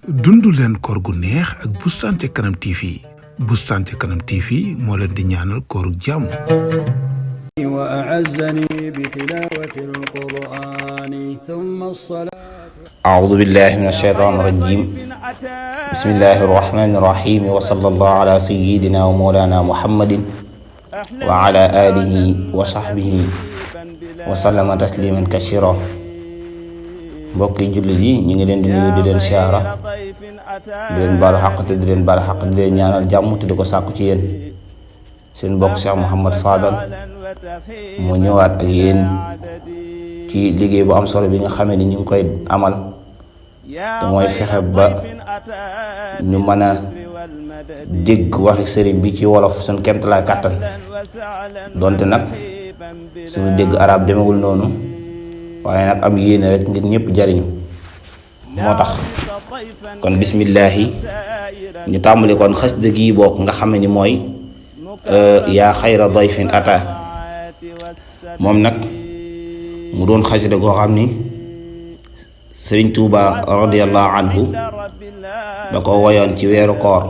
dundu leen koor gu neex ak Boustan ca Kanam TV. Boustan ca Kanam TV moo leen di ñaanal kooru jàmm. wa a'azzani bi tilawati al-Qur'ani thumma as-salat. أعوذ بالله من الشيطان الرجيم بسم الله الرحمن الرحيم وصلى الله على سيدنا ومولانا محمد وعلى آله وصحبه وسلم تسليما كثيرا mbokki jullit yi ñu ngi leen di nuyu di leen siyaara di leen baalu xaq te di leen baal xaq di leen ñaanal jàmm te di ko sàkku ci yéen seen mbokk Cheikh Mouhamad Fadal mu ñëwaat ak yéen ci liggéey bu am solo bi nga xamee ni ñu ngi koy amal te mooy fexe ba ñu mën a dégg waxi sëriñ bi ci wolof suñ kemtalaay kàttan donte nag suñu dégg arab demewul noonu waaye nag am yéene rek ngir ñëpp jariñu moo tax kon bismillahi ñu tàmbali kon xasida gi bokk nga xam ni mooy yaa xayra dayfin ata moom nag mu doon xasida goo xam ni Sëriñ Tuuba radiyallahu anhu da ko woyoon ci weeru koor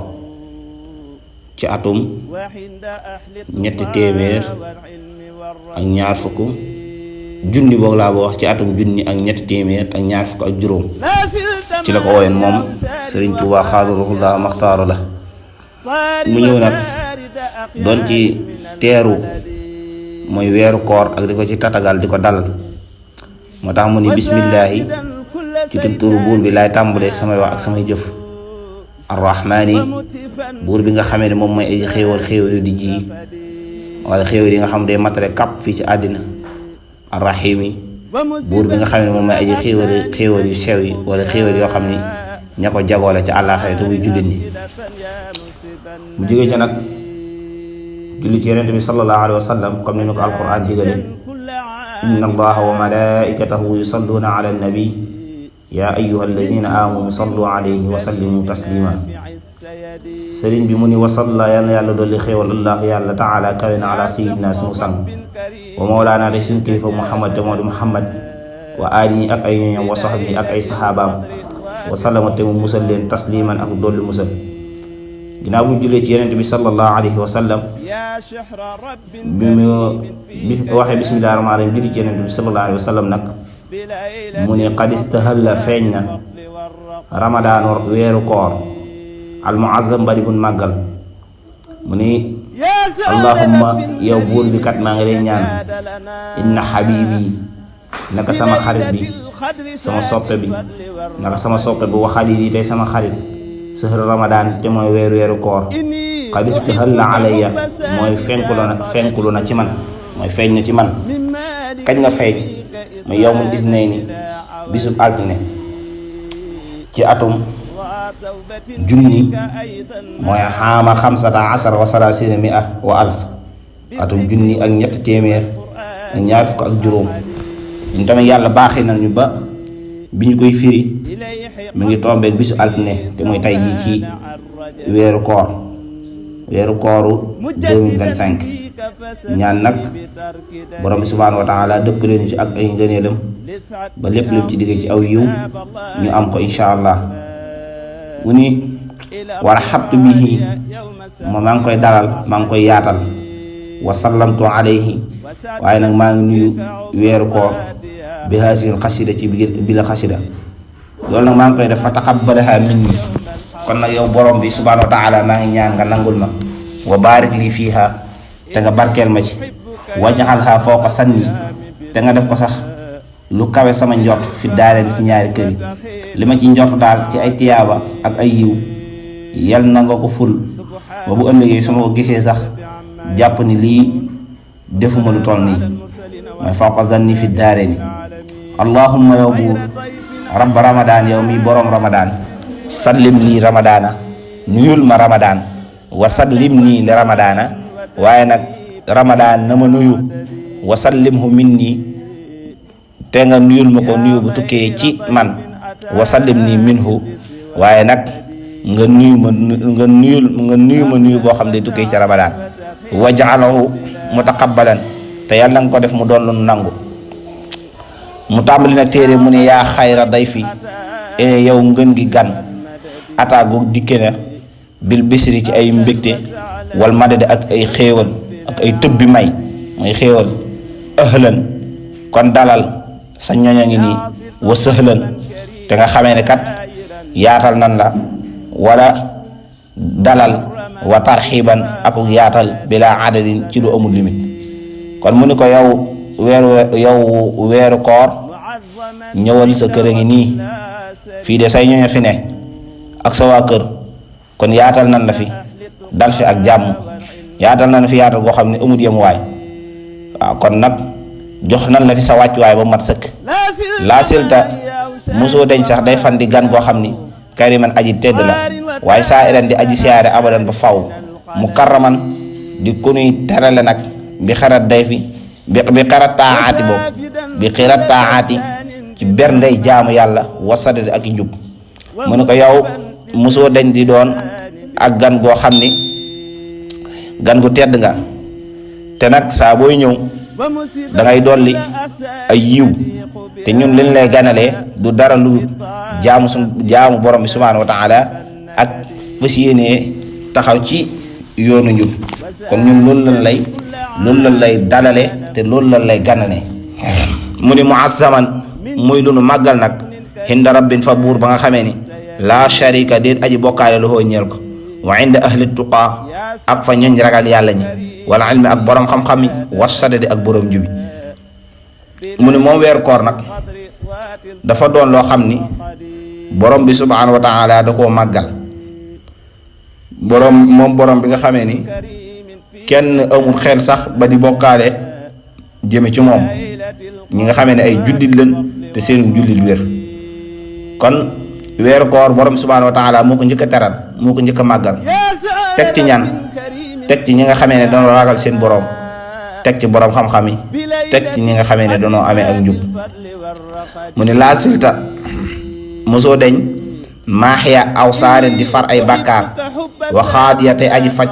ci atum 300 ak ñaar fukk junni boog laa ba wax ci atum junni ak 300 ak ñaar fukk ak juróom ci la ko woyoon moom Sëriñ Tuuba xaadirullaa maxtaaru la mu ñëw nag doon ci teeru mooy weeru koor ak di ko ci tatagal di ko dalal moo tax mu ni bismillaahi ci turu buur bi laay tàmbalee samay wax ak samay jëf arrahmaani buur bi nga xamee ne moom mooy ay xéewal di ji wala xéewal yi nga xam day matale kàpp fii ci àddina arrahimi buur bi nga xam ne moom mooy ay xéewal yu sew yi wala xéewal yoo xam ni ña ko jagoole ci àllaaxira te muy jullit ñi mu jógee ca nag julli ci yonent bi sallallahu alayhi wa sallam comme ni ñu ko alquran digale inna allaha wa malaikatahu yusalluna ala nabi ya ayyuha allazina amanu sallu alayhi wa sallimu taslima sëriñ bi mu ni wasalla yàlla dolli xéewal allah yàlla taala kawe na ala sayidina sunu sang wa mawlaana te suñu kilifa muhammad te moo di muhammad wa aalihi ak ay ñoñom wa sahbihi ak ay saxaabaam wa sallama te mu musal leen tasliman ak dolli musal ginnaaw bu jullee ci yonent bi sallallahu alayhi wa sallam bi mu waxee bismillahi rahmaani rahiim julli ci yonent bi sallallahu alayhi wa sallam nag mu ne qad istahalla feeñ na ramadaanu weeru koor almuazzam bari bun màggal mu ne allahumma yow buur bi kat maa ngi lay ñaan inna habibi naka sama xarit bi sama soppe bi naka sama soppe bi wa xalili tey sama xarit sahru ramadan te mooy weeru koor qad istahalla alayya mooy fenkulu na ci man mooy feeñ na ci man kañ nga feeñ mooy yawmul isnayni bisub altine ci atum junni mooy xaama 15 wa salaasina mi'a wa alf atum junni ak 300 ak ñaar fukk ak juróom ñun tamit yàlla baaxee nañu ba bi ñu koy firi mu ngi tombeek bisu altine te mooy tay jii ci weeru kooru 2025 ñaan nag borom bi subhaanahu wa taala dëpp leen ci ak ay ngëneelam ba lépp ci digg ci aw yiw ñu am ko insha allah mu ni war a xabtu bihi moom maa ngi koy dalal maa ngi koy yaatal wa sallamtu alayhi waaye nag maa ngi nuyu weeru koor bi hasil xasida ci bi la xasida loolu nag maa ngi koy def fa taqabbalaha minni kon nag yow borom bi subhaanahu wa taala maa ngi ñaan nga nangul ma wa baarik lii fiiha te nga barkeel ma ci wajaxalha fawqa sanni te nga def ko sax lu kawe sama njort fi daareen ci ñaari kër yi li ma ci njort daal ci ay tiyaaba ak ay yiw yal na nga ko ful ba bu ëllëgee su ma ko gisee sax jàpp ni lii defuma lu toll nii mooy fawqa zanni fi daareen allahumma yow buur rabb ramadaan yow mi boroom ramadaan sallim lii ramadaana nuyul ma ramadaan wa sallim nii li ramadaana waaye nag ramadaan na ma nuyu wa sallimhu minni te nga nuyul ma ko nuyu bu tukkee ci man wa sallim nii minhu waaye nag nga nuyu ma nuyu boo xam ne tukkee ci ramadaan wa ja'alahu mutaqabbalan te yàlla nga ko def mu doon lu nangu mu tàmbali nag téere mu ne yaa xayra dayfi yow ngën gi gan ataagu dikke na bil bisri ci ay mbégte wal madade ak ay xéewal ak ay tëbbi may mooy xéewal ahlan kon dalal sa ñoña ngi nii wa sahlan te nga xamee ne kat yaatal nan la wala dalal wa tarxiban ak yaatal bila adadin ci lu amul limite kon mu ni ko yow weeru koor ñëwal sa kër a ngi nii fii de say ñoña fi ne ak sa waa kër kon yaatal nan la fi dal fi ak jàmm yaatal nan la fi yaatal goo xam ne amul yemuwaay waaw kon nag jox nan la fi sa wàccuwaay ba mat sëkk laa silta mosoo deñ sax day fan di gan goo xam ni kariman aji tedd la waaye saa iran di aji siyaare abadan ba faw mukarraman di kunuy terale nag bi xarat day fi bi xarat taaati boobu bi xirat taaati ci ber ndey jaamu yàlla wasadadi ak njub mu ne ko yow mosoo deñ di doon ak gan goo xam ni gan gu tedd nga te nag saa booy ñëw dangay dolli ay yiw te ñun liñ lay ganalee du dara lu jaamu borom bi subhanahu wa taala ak fas yéenee taxaw ci yoonu njub kon ñun loolu lañ lay dalale te loolu lañ lay ganale mu ni muazzaman muy lu nu màggal nag hinda rabbin fa buur ba nga xamee ni la sharika déet aji bokkaale lu hoo ñeel ko wa inda ahli tuqaa ak fa ñoñ ragal yàlla ñi wala ilmi ak borom xam-xam yi wasadadi ak borom njubi mu ni moom weeru koor nag dafa doon loo xam ni borom bi subhanahu wa taala da koo màggal borom bi nga xamee ni kenn amul xel sax ba di bokkaale jëme ci moom ñi nga xamee ne ay jullit lañ te seenu jullit wér kon weeru koor borom bi subhanahu wa taala moo ko njëkk a teral moo ko njëkk a màggal teg ci ñan teg ci ñi nga xamee ne dañoo ragal seen borom teg ci borom xam-xam yi teg ci ñi nga xamee ne dañoo amee ak njub mu ne laa silta mosoo deñ maaxiya aw saaren di far ay bàkkaar wa xaadiya te aji faj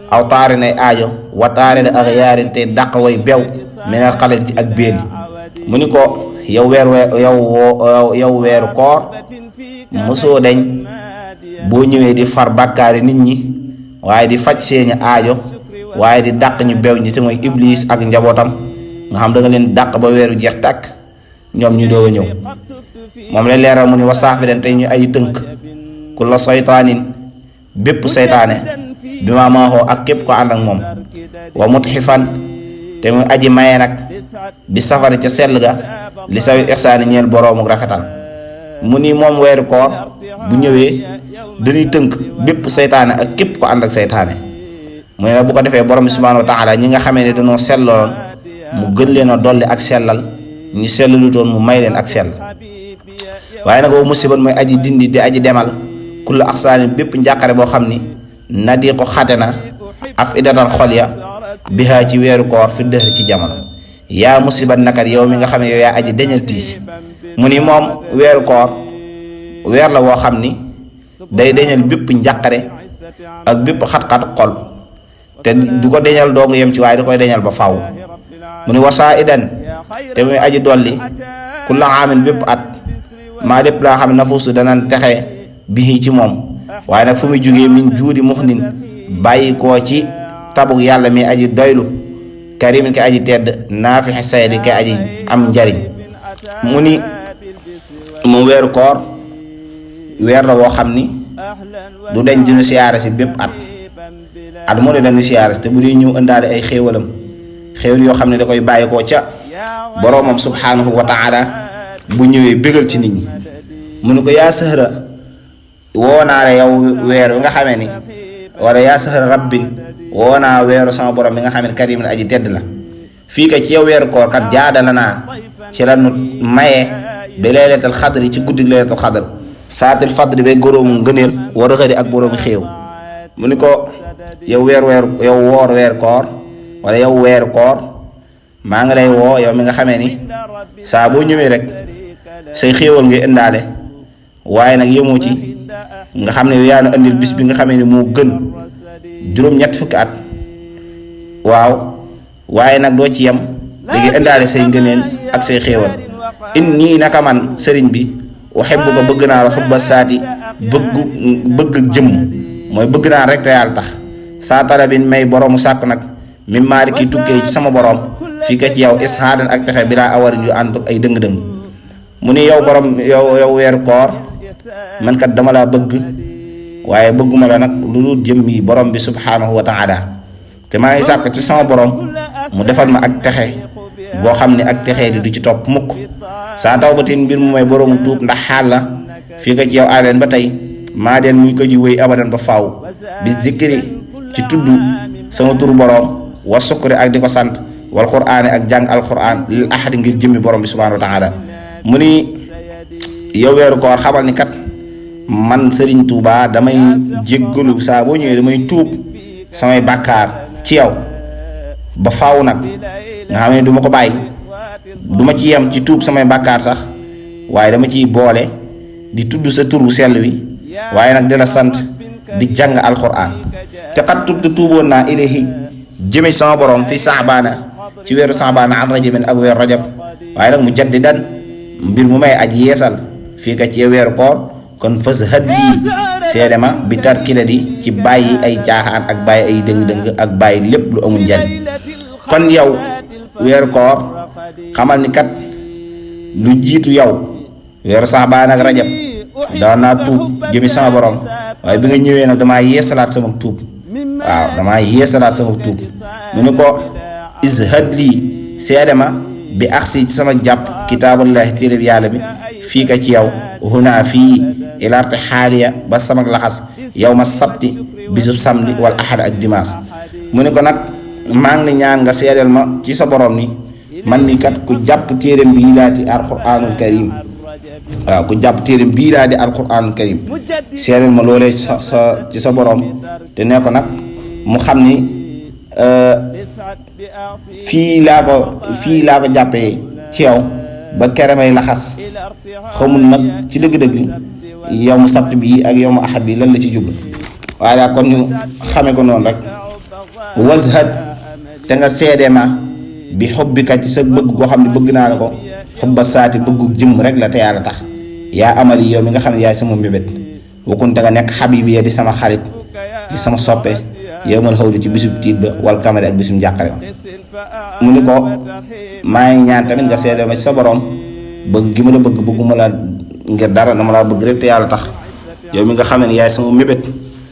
aw taare nay aajo wa taare na ak yaarin te dàq way bew meneel xalal ci ak béeli mu ni ko yow weeru koor mosoo deñ boo ñëwee di far bàkkaari nit ñi waaye di faj seeni aajo waaye di dàq ñu bew ñi te mooy iblis ak njabootam nga xam da nga leen dàq ba weeru jeex tàkk ñoom ñu doog a ñëw moom la leeral mu ni wasaafi den tey ñu ay tënk ku la soytaanin bépp seytaane bi ma maaxoo ak képp ko ànd ak moom wa mutxifan te muy aji maye nag bi safari ca sell ga li sawi ixsaani ñeel boroomu rafetal mu ni moom weeru koor bu ñëwee dañuy tënk bépp seytaane ak képp ko ànd ak seytaane mu ne bu ko defee borom bi subhanahu wa taala ñi nga xamee ne dañoo selloon mu gën leen a dolli ak sellal ñi sellalu doon mu may leen ak sell waaye nag boobu musiban mooy aji dindi di aji demal kullu axsaani bépp njàqare boo xam ni nadi ko xate na af idatan xol ya bihaa ci weeru koor fi dëxër ci jamono yaa musiban nakat yow mi nga xam ne yow yaa aji deñal tiis mu ni moom weeru koor weer la woo xam ni day deñal bépp njàqare ak bépp xat-xat xol te du ko deñal doo nga yem ci waaye da koy deñal ba faw mu ni wasaa idan te muy aji dolli ku la aamin bépp at maa lépp laa xam ne nafuusu danan texe bii ci moom waaye nag fu muy jógee min juudi muxnin bàyyi koo ci tabuk yàlla mi aji doylu karimin kay aji tedd naafixi saydi kay aji am njariñ mu ni moom weeru koor weer la woo xam ni du deñ dinu siyaare si bépp at mu ne dañu siyaare si te bu dee ñëw ëndaale ay xéewalam xéewal yoo xam ne da koy bàyyi koo ca boroomam subhanahu wa taala bu ñëwee bégal ci nit ñi mu ne ko yaa sahra woo naa la yow weer wi nga xamee ni wala yaa sahra rabbin woo naa weeru sama borom mi nga xam ne karimin aji tedd la fii ka ci yow weeru koor kat jaadala naa ci la nu maye ba laylatul xadri ci guddi laylatul xadr saatil fadli bay goroomu ngëneel war a xëri ak boroomu xéew mu ni ko yow weeru koor wala yow weeru koor maa ngi lay woo yow mi nga xamee ni saa boo ñëwee rek say xéewal ngay indaale waaye nag yemoo ci nga xam ne yow yaa na andil bis bi nga xamee ni moo gën juróom-ñett fukki at waaw waaye nag doo ci yem da ngay indaale say ngëneel ak say xéewal inni naka man sëriñ bi uhibbu ko bëgg naa la xubba saati bëgg jëmm mooy bëgg naa rek te yàlla tax saa talabin may boroomu sàkk nag mi maaliki tukkee ci sama borom fii ka ci yow ishaadan ak texe bi laa awarin yu ànd ay dëng-dëng mu ni yow borom yow weeru koor man kat dama laa bëgg waaye bëgguma la nag lu dul jëmmi borom bi subhaanahu wa taala te maa ngi sàkk ci sama borom mu defal ma ak texe boo xam ne ak texe di du ci topp mukk saa tawbatin mbir mu may boroomu tuub ndax xaal la fii ka ci yow aaleen ba tey maa deen muy ko ji wéy abadan ba faaw bi zikri ci tudd sama turu borom wa sukri ak di ko sant wal qur'aani ak jàng alquran lil ahadi ngir jëmmi borom bi subhaanahu wa taala mu ni yow weeru koor xamal ni kat man Serigne Touba damay jéggalu saa boo ñëwee damay tuub samay bàkkaar ci yow ba faaw nag nga xam ne du ma ko bàyyi du ma ci yem ci tuub samay bàkkaar sax waaye dama ciy boole di tudd sa turu sell wi waaye nag di la sant di jàng alquran te xat tuuboon naa ilahi jëme sama borom fi saxbaana ci weeru saxbaana an rajabin ak weeru rajab waaye nag mu jaddidan mbir mu may aji yeesal fii ka ci weeru koor kon fas hët lii seede ma bi tar kila di ci bàyyi ay caaxaan ak bàyyi ay dëng-dëng ak bàyyi lépp lu amul njariñ kon yow weeru koor xamal ni kat lu jiitu yow weeru saxbaan ak rajab daan naa tuub jëmi sama borom waaye bi nga ñëwee nag damaa yeesalaat sama tuub waaw damaa yeesalaat sama tuub mu ne ko ishad lii seede ma bi aksi ci sama jàpp kitaabullahi téereb yàlla bi fii ka ci yow huna fii ilarte xaaliya ba sama laxas yow ma sabti bisub samedi wal ahad ak dimanche mu ne ko nag maa ngi ñaan nga seedeel ma ci sa borom ni man mi kat ku jàpp téereem bii laa di alquranul karim waaw ku jàpp téereem bii laa di alquranul karim seedeel ma loolee ci sa borom te ne ko nag mu xam ni fii laa ko jàppee ci yow ba keramay laxas xamul nag ci dëgg-dëgg yow mu sabt bi ak yow mu ahad bi lan la ci jublu waaye daal kon ñu xame ko noonu rek washad te nga seede ma bi xubbika ci sa bëgg koo xam ne bëgg naa la ko xubba saati bëggu jëmm rek la te yàlla tax yaa amali yow mi nga xam ne yaay sama mbébét wakkunte nga nekk xabibi ya di sama xarit di sama soppe yow mal xawli ci bisub tiit ba wal kamari ak bisum njàqare ma mu ni ko maa ngi ñaan tamit nga seede ma ci sa borom bëgg gi ma la bëgg bëgguma la ngir dara dama laa bëgg rek te yàlla tax yow mi nga xam ne yaay sama mébét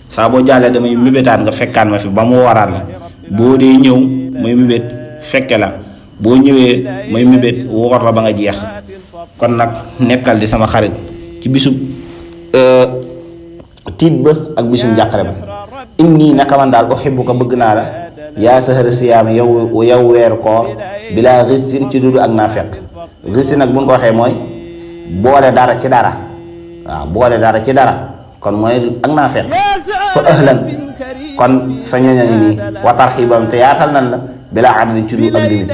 saa boo jàllee damay mébétaat nga fekkaat ma fi ba mu waraat la boo dee ñëw may mébét fekke la boo ñëwee may mébét woor la ba nga jeex kon nag nekkal di sama xarit ci bisub tiit ba ak bisum njàqare ba inni naka man daal uhibbuka bëgg naa la yaa sahara siyaama yow weeru koor bilaa xisin ci dudu ak naafeq xisin nag buñ ko waxee mooy boole dara ci dara waaw boole dara ci dara kon mooy ak naafeq fa ahlan kon sa ñoña ngi nii wa tarxiibam te yaatal nan la bilaa adadin ci dudu ak limit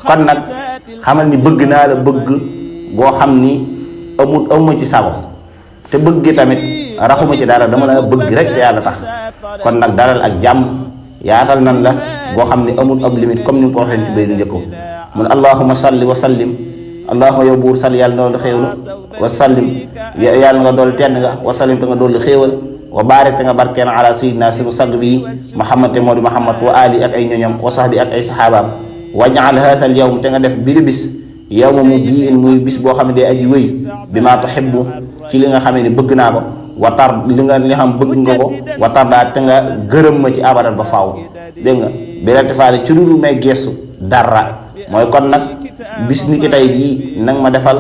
kon nag xamal ni bëgg naa la bëgg goo xam ni amuma ci sago te bëgg gi tamit raxuma ci dara dama la bëgg rek te yàlla tax kon nag dalal ak jàmm yaatal nan la goo xam ne amul ab limite comme ni nga ko waxee ci bay du njëkko mu ne allahuma salli wa sallim allahuma yow buur salli yàlla na doolu xéewal wa sallim yàlla nga doolu tedd nga wa sallim te nga doolu xéewal wa baarik te nga barkeen ala sayyidina sunu sang bi muhammad te moo di muhammad wa ali ak ay ñoñam wa sahbi ak ay saxaabaam waj'al haasal yawm te nga def bi bis yow ma mu di muy bis boo xam ne day aji wéy bi maa tuhibbu ci li nga xamee ne bëgg naa ko watar li xam bëgg nga ko watar daa te nga gërëm ma ci abadan ba faaw dégg nga bereti faale ci lu may geestu dara mooy kon nag bis ni ki tey jii nag ma defal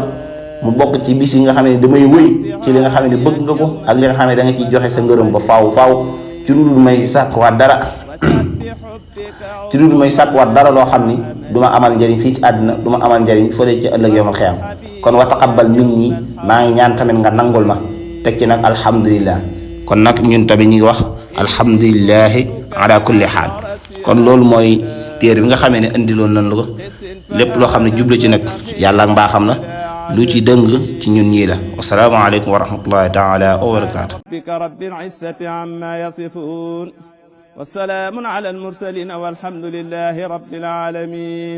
mu bokk ci bis yi nga xam ne damay wéy ci li nga xam ne bëgg nga ko ak li nga xam ne da nga ciy joxe sa ngërëm ba faaw ci lu may sàkkuwaat dara ci lu may sàkkuwaat dara loo xam ni du ma amal njëriñ fii ci àddina du ma amal njëriñ fële ci ëllëg yawmal xiyaam kon wa taqabbal minni maa ngi ñaan tamit nga nangul ma teg ci nag alhamdulillah kon nag ñun tamit ñu ngi wax alhamdulillahi ala kulli xaal kon loolu mooy téere bi nga xamee ne indiloon nañ la ko lépp loo xam ne jublu ci nag yàlla ak mbaaxam la lu ci dëng ci ñun ñii la wasalaamu aleykum wa rahmatullahi taala wa barakaatu bika rabbil izzati amma yasifun wa salaamun ala al mursalin walhamdulillahi rabbil alamin